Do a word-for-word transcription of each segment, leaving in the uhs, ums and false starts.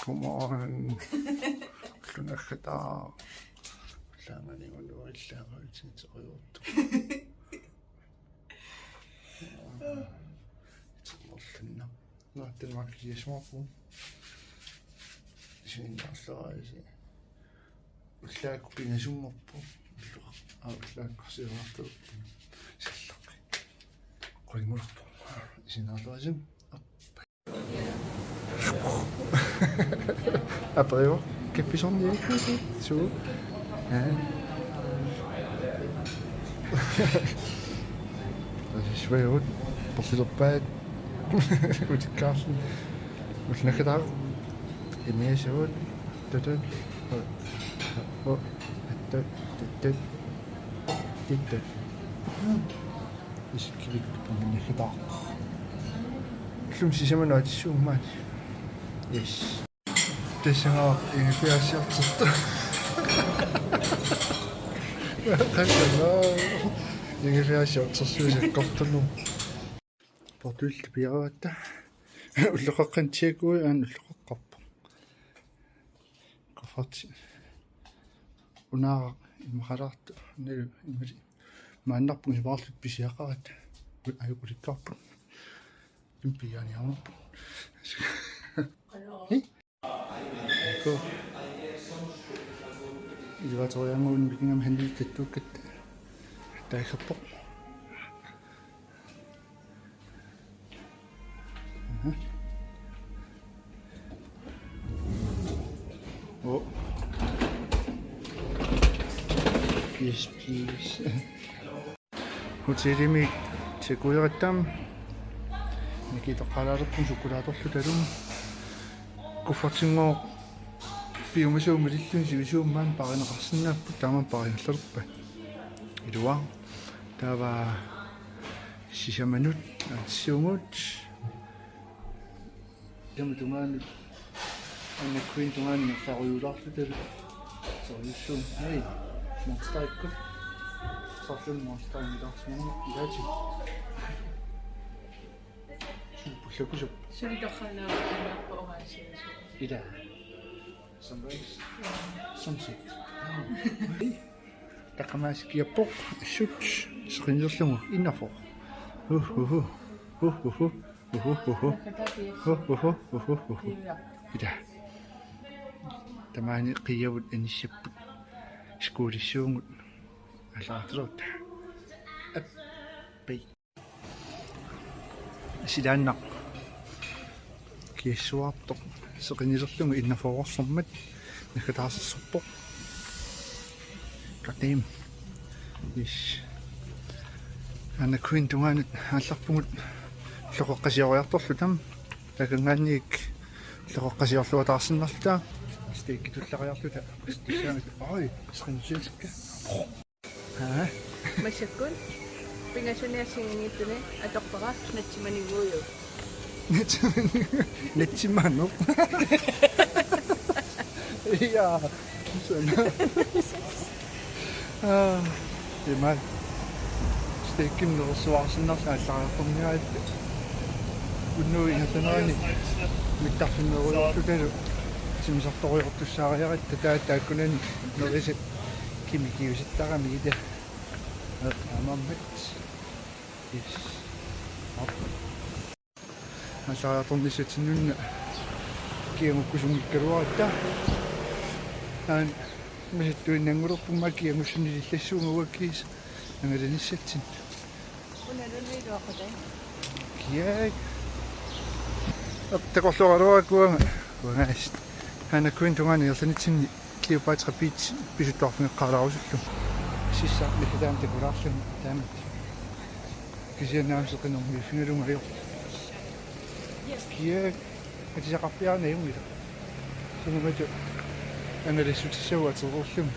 Godmorgen. Klokken er halv. Klokken er ni, og nu er klokken ti. Nå, den var ikke så små på. Sådan der, så er det. Ullaakkut pingasunngorpoq. Ullaakkut siaartoq. Sillaqi. Qulingulerpoq. Isinaalluasim. Aperivoq. Kaffisorniakkut. Suu. Ja. Svagut. Porsilerpaat. Utikkaarluni. Ullumikkut. Imiasuut. Tutut. Oh. Oh. Tutut. Tutut. Tutut. Isikkilik pumminnagitaartoq. Ullumi sisamanut atissuummat. Yes. Tassanngaaq ingiffiassiortertoq. Qassanaa. Ingiffiassiortersuusakkortunut. Portuilli piaratta. Ulloqeqqanut tiakui aan ulloqeqqarpoq. Kufferti. Unaaraq imaqalaartoq. Nalu imali. Maannarput imaarlut pisiaqarata. Ajukulikkaarput. Impiaaniarnerput. Hej. Ko. Ilaatorianguun vikingam handel tattuukkat. Taakappoq. Mhm. Oh. Yes, please. Hotelimi tikuirattam. Nikitoqqalaalerpun sukulaatorlu talum. Kuffertinngooq piumasuummat illun sivisuummaan paarineqarsinnaapput taama paarinerlerpa. Ilua. Taava sisamanut atissuugut. Sisamanut tungaanut. Anna Queen tungaanut nerlarujuulaarluta. Sorujussuum. Hej. Monstarikkut. Sorlun monstarikkut. Ilaati. Suupullakusup. Suli torraannaavut imaappa orange. Ila. Sunrise. Sunset. Taqamaasikiappoq assut seqinilerlugu innafoq. Uhuhu. Uhuhu. Uhuhu. Uhuhu. Uhuhu. Ila. Tamaani qiiavut anissapput. Skuulissuugut. Allaartilerutta. Appi. Silaannaq. Kiassuartoq. Seqinilerlugu innafoorsormat. Naggataasarsorpoq. Goddamn. Yes. Anna Queen tungaanut aallarpugut. Ulloqeqqasioriartorluta. Taakanngaanniit ulloqeqqasiorluataarsinnarluta. Steakki tullariarluta. Oi, seqinnersiutikka. Haa? Massakkut pingasuni assigiinngitsuni atorpara natsimaniiguujuk. Natsimani-, natsimaneq. Ja. Sådan. Ah, det er mig. Steakimik nerersuarsinnarlugu aallarniartorniaratta. Unnuup ingerlanerani mittarfinnerujoortutalu timmisartorujoortussaariaratta taava taakkunani nerisat kimikiusittaramik ita. Aammaammat. Yes. Aallariartornissatsinnut kiagukkusunngikkaluaratta. Taanna masattuinnanngulerput aamma kiagussunik illassuunga uagut kiisa angalanissatsinnut. Una lulviiluaqutai. Kiag. Takorlooraluarakku uanga. Uangaas. Anna Queen tungaanut ingerlanitsinni Cleopatra Beach pisuttuarfigeqqaalaarusullugu. Sissaq mikitaam takulaarluni taamatut. Kisianni aamma seqinermiiffigalunga ajorpoq. Kiag atisaqarpiarina ajunngilaq. Sunaluunniit angalassutissagut atereerlugit.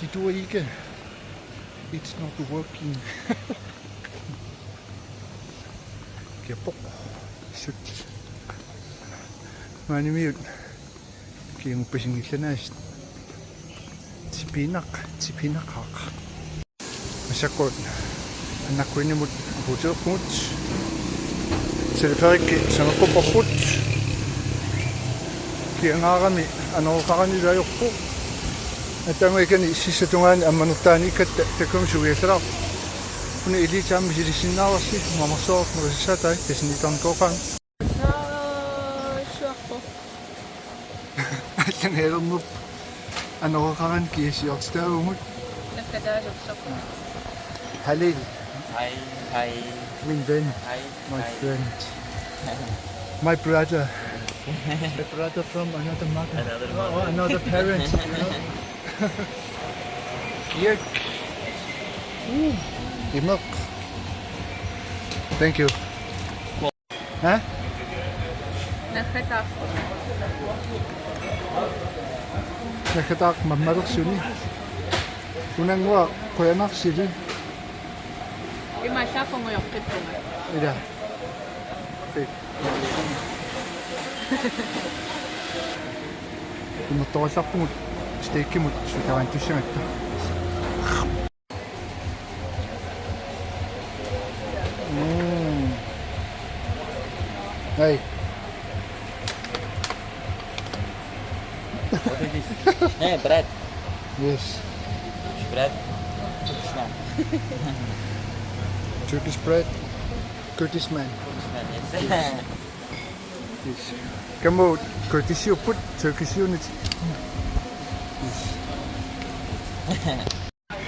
Didua ikke. It's not working. Kiappoq. Sut. Maanimiut. Kiaguppasinngillat aasiit. Tipinaq, tipinaqaaq. Massakkut Anna Queenimut apuutereerpugut. Teleferikki saneqqupparput. Kiangaarami anoreqaranilu ajorpoq. Aatsaannguaq ikani sissap tungaani ammanertaaniikkatta takuami sugiallalaarpoq. Una iliitsaammi silisinnaavarsi mamarsoornerisisatai tasiniitarnikoqaan. Allanngaalernerput anoreqarani kiasiortitaavugut. Nakkataasoq. Halil. Hej, hej. Min ven. Hej, my friend. My brother. A brother from another mother. Another mother. Oh, another parent, you know? Iak. Imeq. Thank you. Ha? Naggataaq. Naggataaq mammalersuni. Unannguaq qujanarsilu. Ima saaffungujoqqippunga. Ila. Fik. Imertoqallarpugut steakimut sutavantussagatta. Mm. Hey. What is this? Hey, bread. Yes. Bread. Turkish man. Turkish bread. Kurdish man. Kurdish man, yes. Yes. Kamu Kurdish you put Turkish unit. Yes.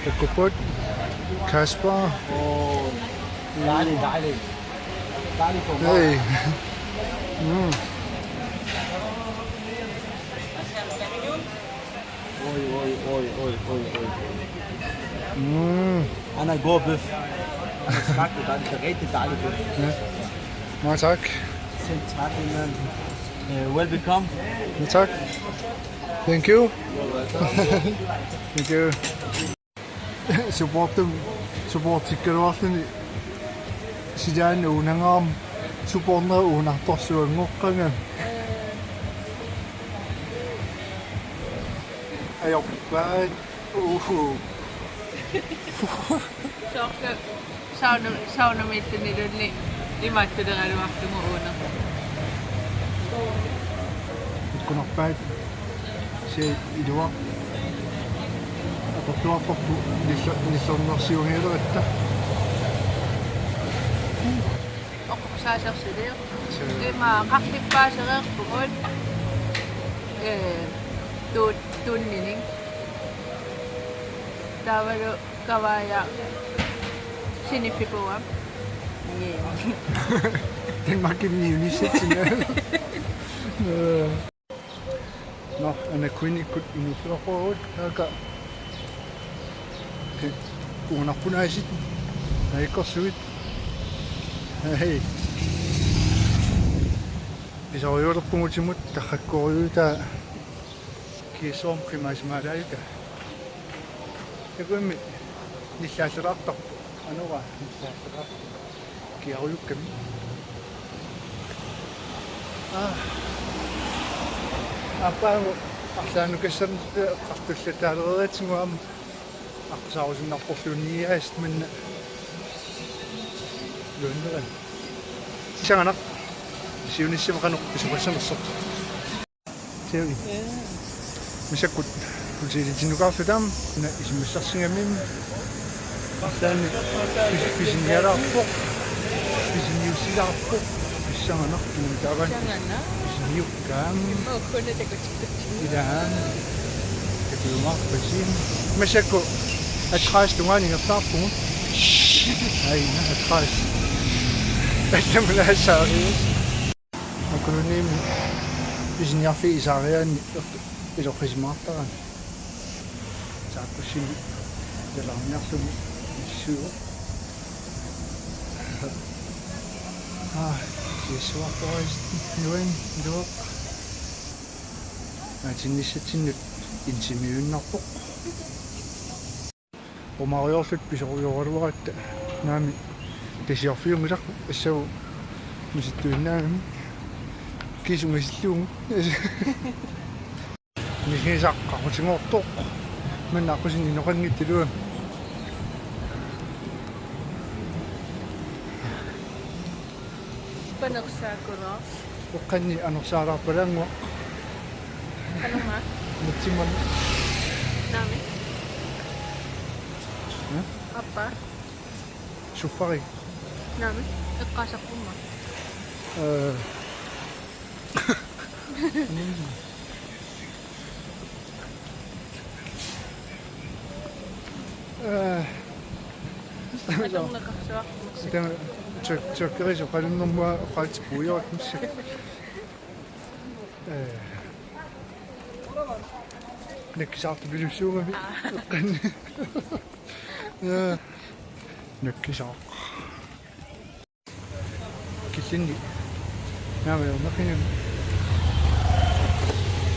Takupput, Kasper. Oh, dejligt, dejligt. Dejligt for mig. Hey. Mm. Oj, oj, oj. Mm. Han er en god bøf. Han har smagt det, der er det rigtig dejligt bøf. Ja. Mange tak. Selv tak, min mand. Øh, welcome. Ja, tak. Thank you. Thank you. Supportum, supportikkaluarluni silaanni uunangaarmat supportera uunartorsuanngoqqaanga. Ajorpaat. Uhu. Soorlu sauna-, saunamiilluniluunniit imaattuleraluarlugu uunera. Ikkunarpaat. Se iluaq. Atorluarparput nillu-, nilluarnersiugialeratta. Oqorsaasarsileq. Suu. Ima qarlippaasereerpugut. Ee, tuut-, tuunninik. Taavalu kavaajaa siniffipuua. Jee. Danmarkimi unissatsinga. Nå, Anna Queenikkut inuussiorpugut, taakku. Ki-, kuunarpunaasit. Naakkorsuit. Hej. Pisariulerpugut utimut, tarrakkorujuutaa. Kiisoom qimaasimaalaajata. Takuimmi nillaallalaartarpoq. Anora nillaallalaarpoq. Kiarujukkami. Aa. Aappaagu arlaannukassanik eqqartullataalereeratsigu aamma aqqusaarusunnarporluunniit aasiit manna luunnerani. Sanganaq siunissami qanoq pisoqassanersoq. Siavi. Ja. Massakkut hotelitinnukkaarluta aamma una isumassarsigamimmi. Arlaanni pis-, pisinialaarpoq. Pisiniussilaarpoq. Pissanganaq inuutaavaan. Pissanganaq. Pisiniukkaam. Immaqa ukkuna takutikkutsigu. Ilaam. Takujumaarpasiit. Massakkut adresse tungaanut ingerlaarpugut. Aina adresse. Allamut laassaariu. Akuluniimi pisiniarfiit isaariaanni iloqqisimaartarami. Taakkuupput ilaarniarlugu issuuvoq. Aa, issuarpoq nuan nuoq. Aatinnissatsinnut intimiuinnarpoq. Rumariorluta pisorujoraluaratta naamik tasiorfiunngilaq assagu misittuinnaagami kiisungasillugu. Misigisaq qaqutigoortoq manna aqqusineq inoqanngitsilugami. Panersaakulaarsi. Uqqanni anersaalaarpalaannguaq. Qanormaa? Mitsimman. Naamik. Ja? Appa. Suffarik. Naamik. Eqqaasarpumma. Øh. Øh. Atorneqarsuarpusi. Taama tjøk-, tjøkkerisoqalunnermua oqaatsit puiortmissuk. Øh. Nakkisaartupilussuugami. Aa. Ja. Nakkisaaq. Killinni. Naamik, naamik.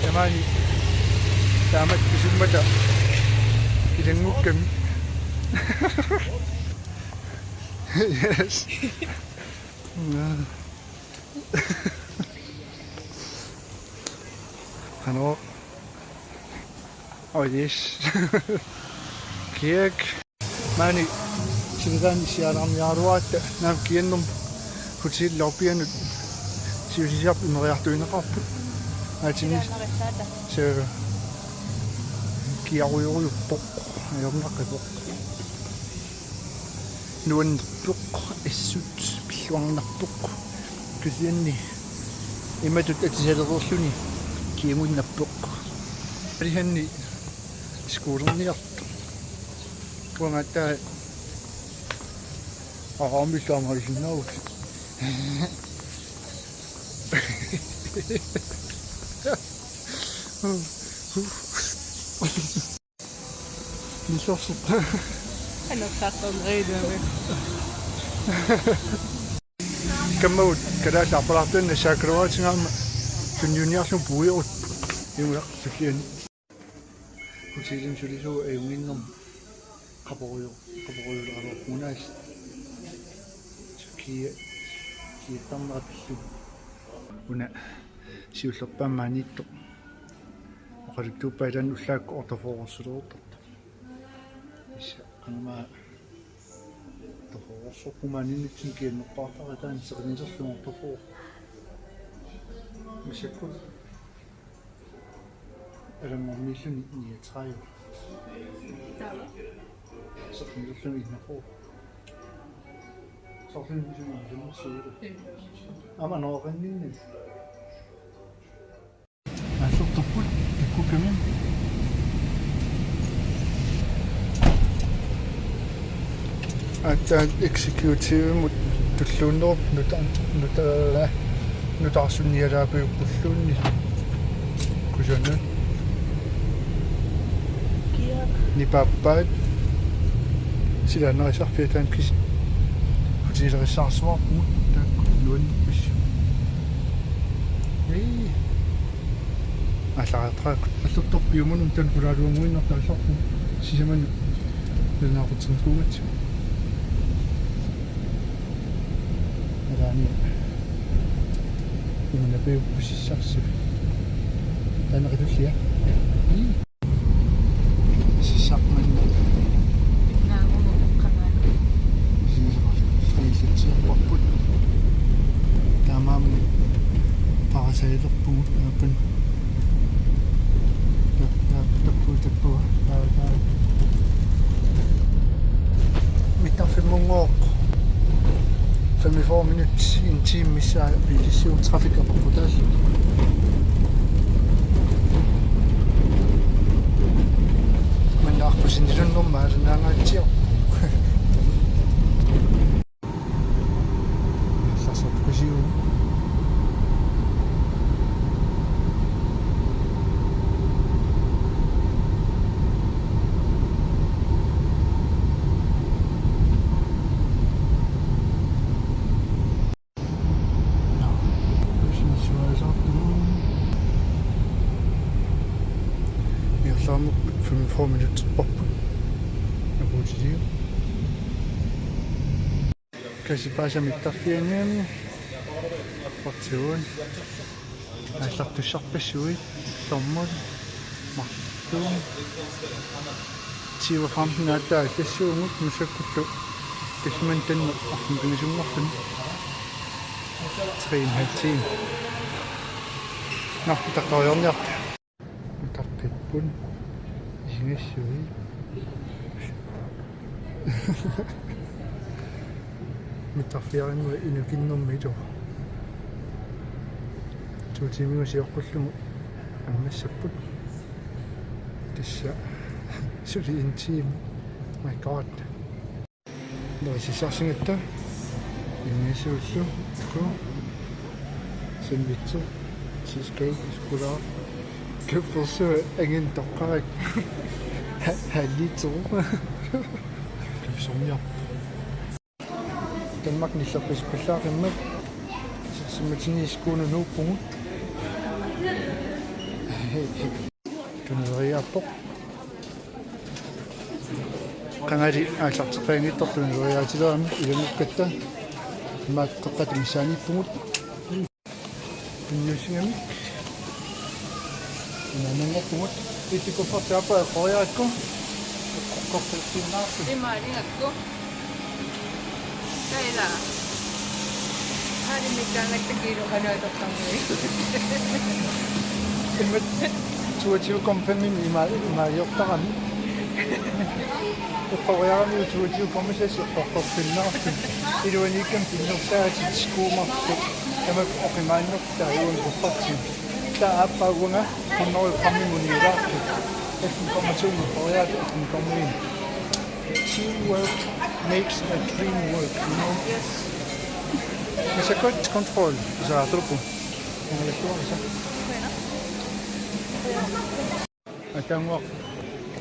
Tamaani. Taamatut pisummata ilanngukkami. Yes. Qanoq. Oh, yes. Kiak. Maani, sivitaani sialarniaraluaratta, naamik, kiannermik hotel Laapianut siusisiarput imeriartuineqarput. Aatinni. Sianerissaatta. Se kiarujorujuppoq, ajornaqipoq. Nuannerpoq, assut pilluarnarpoq. Kisianni imatut atisalereerluni kiaguinnarpoq. Alihanni skuulerniartoq. Uangattaaq aamma illuamarisinnaavut. Nisorsup. Anersaartornerujuami. Kammagut kalaallit arpalaartuinnassaakkalaaratsigu aamma tunniunniarlugu puiorut. Imuaq sulliani. Hotelimi sulisugut ajunnginnermi qaporujo-, qaporujuleraluarpugut aasiit. Kia-, kiattarnerat pillugu. Una siullerpaamik maaniittoq. Oqaluttuuppat ilaanni ullaakkut ortofoorsuleruuttartoq. Issa qanormaa ortofoorsorput maaniinnitsinni kiannerpaartara taanna seqinnilerlugu ortofoor. Massakkut alanngorniilluni niogtredive. Taava. Seqinnilerlugu enogfyrre. Soorlumi sumi ilungersuuvoq. Aamma nooqanninni. Aallertorput takkukkami. Aatsaat executivemut tulluunnerup nuta-, nuta-, nutaarsunnialaapiuppulluunniit. Kusanaq. Kiaq. Nipaappaat. Silaannarisarfiat taanna kisi-, hotelerisaarsuarpugut taakku nuannerpis. Ii. Aallartaqaaq. Aallertorpiumunun taanna pulaaluannguinnartoq aallarpoq. Sisamanut nalunaaqutsinnikuugatsigu. Alaani. Imanna piuppusissarsi. Taanna qitullia. Ii. Sissaq manna. Naagumut eqqagaat. Siilaatsiarparput. Taamaammat parasailerpugut aappan. Tap-, tap-, tappua, tappua. Taa, taa. Mittarfimmunngooq. Femogfyrre minut, en time missaa biilissuum traffic apeqqutaallu. Manna aqqusinilunnerma alannaangaatsiarpoq. Aallarsortukusiuk. Ingerlaannaq femogfyrre minutterparput. Apuutiliu. Kasi paasami mittarfiani. Forty-one. Aallartussarpassuit. Soormut. Marluk. Tyve femten aatsaat aallassuugut, massakkullu. Tassa maanna taanna arfineq-pingasunngorluni. Tre en halv time. Nå, utaqqeriarniarta. Kun isigassui. Mittarfiarinnermi inukinnermi ito. To tiiminnga sioqqullugu ammassapput. Tassa suli en time. My God. Nå, sisarsingatta. Ingisuullu. Ko. Sandwichi. Cheesecake. Sukkulaa. Kaffersu. Angin toqqarak. Ha-, halliitsoq. Kaffersuarmiaq. Danmark nillerpasippallaaqimmat. Sisarsimatini skuunut nuuppugut. Tuneriaappoq. Qangali aallarteqqaanngitsoq tuneriaatilerami ilanngukkatta. Imaat qeqqata missaaniippugut. Tunniussigamik. Imaanngorpugut. Itikuffartaappa eqqoriarakku. Eqqortorsinnaarput. Imaalingakku. Taila. Hari mittarnakka kiilu qanoq atortarneri. Immat toogtyve komma fem ima-, imaaliortarami. Eqqoriarami toogtyve komma seks eqqortorsinnaarput. Iluaniikkami pinnersaatit skuumartut. Tamakku oqimaannertaa uani kuffartut. Taava aappaa uanga hundrede grammimut uniulaarput. Atten komma to eqqoriarami atten komma en. Teamwork makes the dream work, you know? It's a good control. It's a triple. Ataannguaq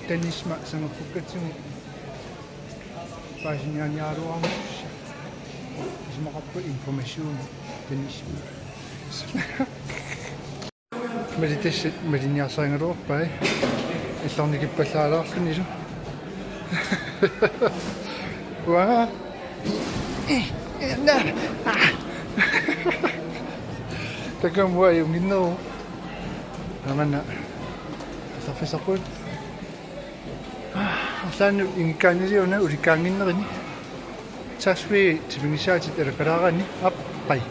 Danisma sangerpukkatsigu paasiniaaniaraluarmat isumaqarpunga information Danisma. Malittassat malinniarsarigaluarpai. Allornikippallaalaarlunilu. Uanga. Takamua ajunngitsoq. Tamanna. Sarfisarput. Arlaannut inngikkaanniarluni ulikkaannginnerini. Tax free tipigisaatit alakkalaaraanni. Aap, bye.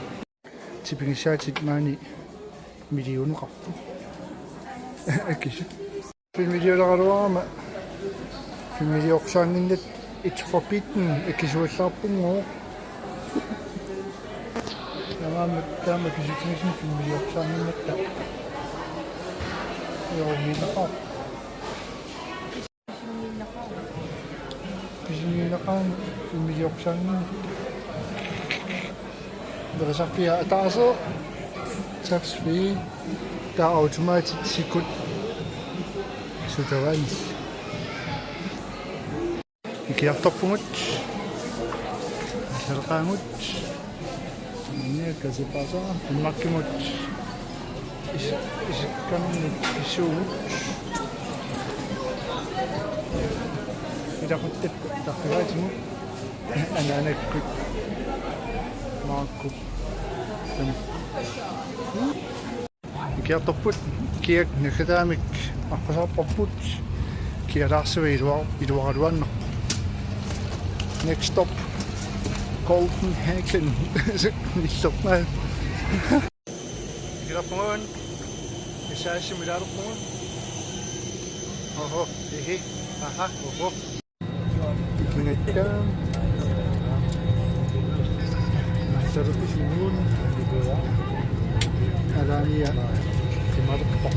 Tipigissaatit maani millioneqarput. Akisut. Filmiliuleraluarama. Filmiliorsaannginnatta It's Forbidden akisuallaarpunngooq. Taamaammat taama kisitsisimi filmiliorsaannginnatta. Joo, minaqaaq. Pisiniinnaqaaq filmiliorsaannginnatta. Nerisarfia ataaseq tax free taava automatic tikkut sodavand. Ikiartorpugut. Aallarteqqaagut. Nia kasipasa Danmarkimut is-, isikkamminik isugut. Ilaquttakkut taqqigaatigut. Anaanakkut. Maakkup. Tamakku. Ikiartorput, kiak naggataamik aqqusaarparput, kialaarsuaq iluar-, iluaraluaannarpoq. Next stop, Copenhagen. Nillernaat. Ikiartorpugut, S A S-imut ilaalerpugut. Oho, ehe, aha, oho. Ikingatta. Massakkut isimuun. Alaania qimalerpoq.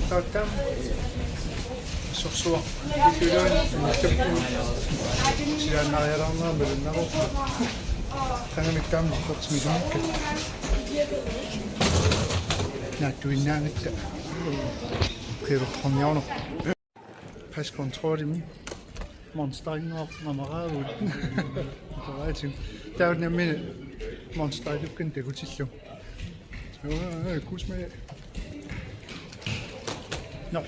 Taava sorsuaq. Ikiluan. Silaannarialaarnera malunnarpoq. Qangamikkaami sortimisimikka. Naattuinnaangatta. Qiilertorniarneq. Paskontrollimi. Monsterinngooq mamaraavugut. Oqaraatim. Taava nammineq monsteri tukkani takutillugu. Joo, kuusmee. Nå.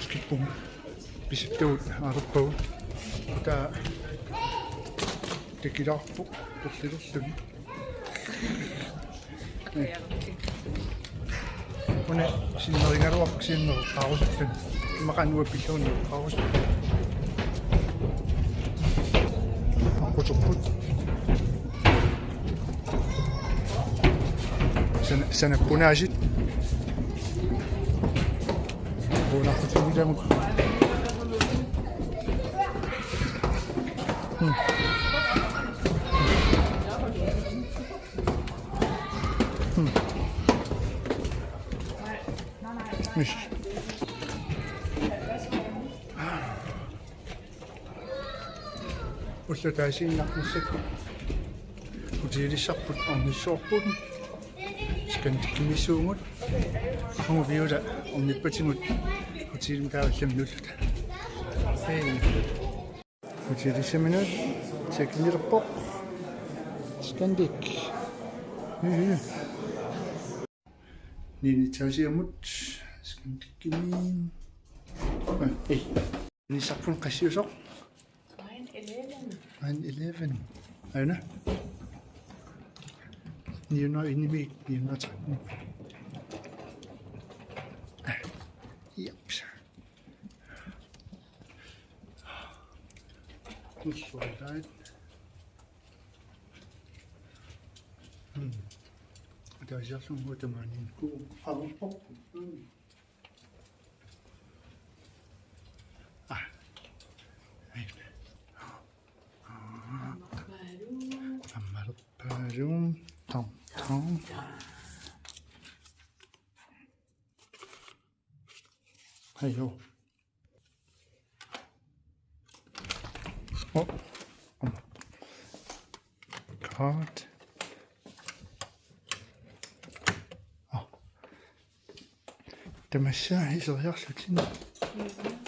Skipum. Pisittugut aaruppagut. Taava takilaarpoq tullilerluni. Una sinnerigaluarpoq sinnereqqaarusulluni. Immaqa nuapilluunniuqqaarusulluni. Aqquterput. Sana-, sanappunaasit. Puunaqqutingilamut. Hmm. Hmm. Ish. Ulloq taasiinnarnissakkut hotelissarput ornissoorput. Skandikkimissuugut. Aqagu Viola ornippatigut hotelimi taava allamut nulluta. Hej. Hotelissaminnut check-inilerpoq. Scandic. Mhm. Niende etagemiit Scandic-imi. Ej. Nissarput qassiusoq? Nine eleven. Nine eleven. Aana. Ni hundrede og en, ni hundrede og tretten. Jeps. Nyt suoraan. Hmm. Taasiarlugu tamaani. Ku-, aaruppoq. Hmm. Ah. Hej. Ammalerpaaluk. Tam, tam. Hej, jo. Oh. God. Oh. Tamassi iseriarlutit.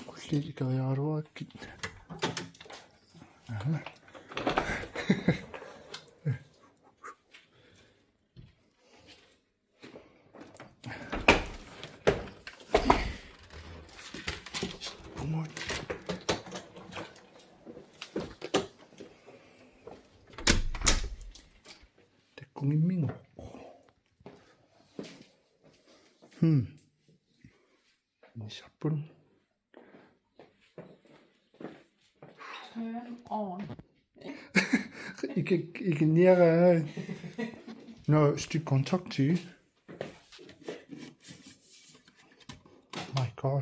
Qulliit ikeriaraluarakkit. Aha. Come on. Takkunngimminngooq. Hmm. Nissarput. Turn on. Ikke, ikke nære. Nå, stik kontakt til. My God.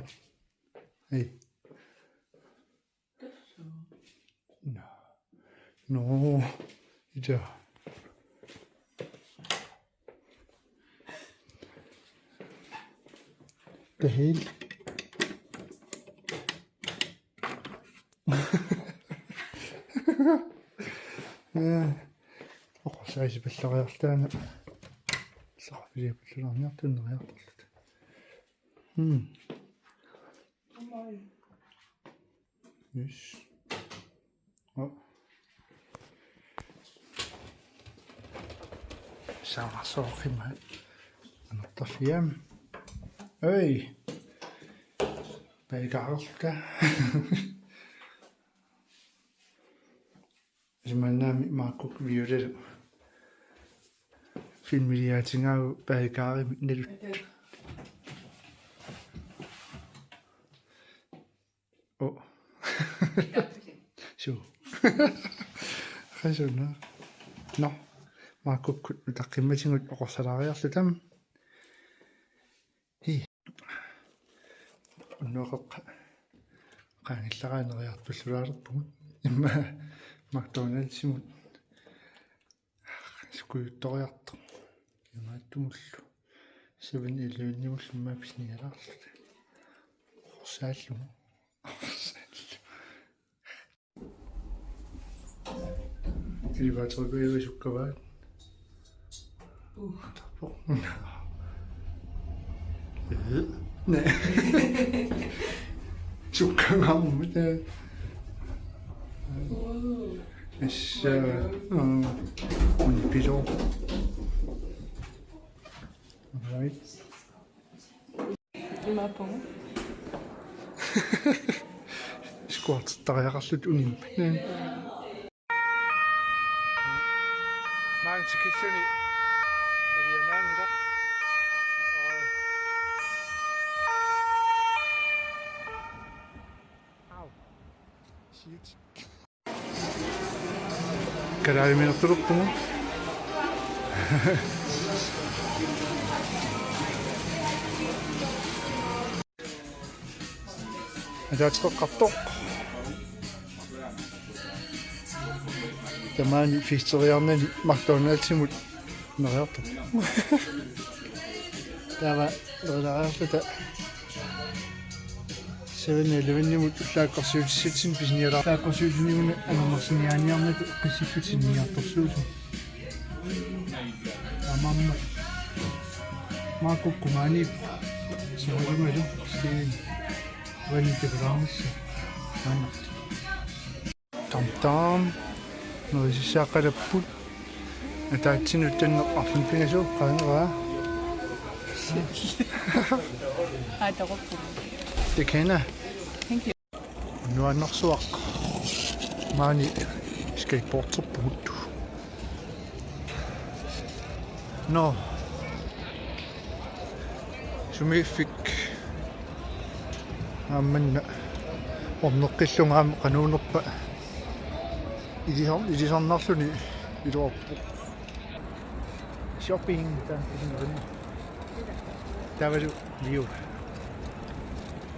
Hey. Nå. Nå. Ida. Det hele. Ja. Oqorsaasipallariarluta. Sarfiliapallalaarniartunneriartorluta. Hmm. Yes. Oh. Saunarsuarfimmut. Anartarfiam. Oi. Bagekarluta. Simannaami Markuk Violalu. Filmiliaatigaagut bagekarimi naluttut. Oh. Suu. Qasuna. Nå. Markukkut utaqqimmatigut oqorsalaariarluta. Hi. Unnuaqeqqa. Qaangillaraa neriartullulaalerpugut. Immaqa McDonald'simut. Sukujuttoriartoq. Imaattumullu. Seven Elevenimullu immaqa pisinialaarluta. Orsaallugu. Elevatorikujui sukkavaat. Uh. Tapoq. Næ. Sukkangaarmata. Assa, mm, unipilo. Right. Imaappoq. Squattariaqarluta unimmat. Maanna tikilluni alianaanngilaq. Au. Shit. Kalaaliuminertulerpugut. Ataatsip eqqartoq. Tamaani fiisteriarnani McDonald'simut neriartorpoq. Taava nerilaariarluta Seven Elevenimut ullaakkorsiutissatsinnik pisinialaar-, ullaakkorsiutinniuna annersinngiaaniarnata qissilluta sinniartorsuusut. Aamma Marco Kumani sivalumalu Steven Vanitevramissa. Aamma. Tam tam. Nuisissaaqalapput. Ataatsinut tanneq arfineq-pingasoq qaangeraa. Aa, takoqqu. Tekena. Thank you. Nuannersuaq. Maani skateboarderpugut. Nå. Sumiiffik. Aamma orneqqillunga aamma qanuunerpa. Ilisar-, ilisarnarluni iluarpoq. Shopping, taanna isinnerunni. Taavalu Liu.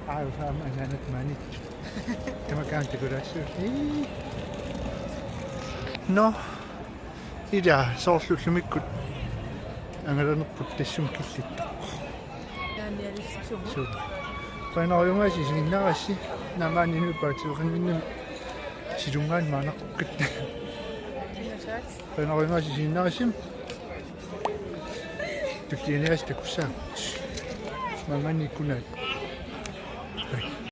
Aa, aamma anaanat maaniittut. Tamakku aamma takulaassuullugit. Nå. Ila soorlu ullumikkut angalanerput tassuma killittoq. Naanialissugu. Suu. Qujanarujussuaq isiginnaarassi. Naamaaninut paativeqannginnami silunngaanniit maannaqqukkat. Qujanarujussuaq isiginnaarassi. Tullianiassat takussaagut. Maanngaanniit ikkunaat.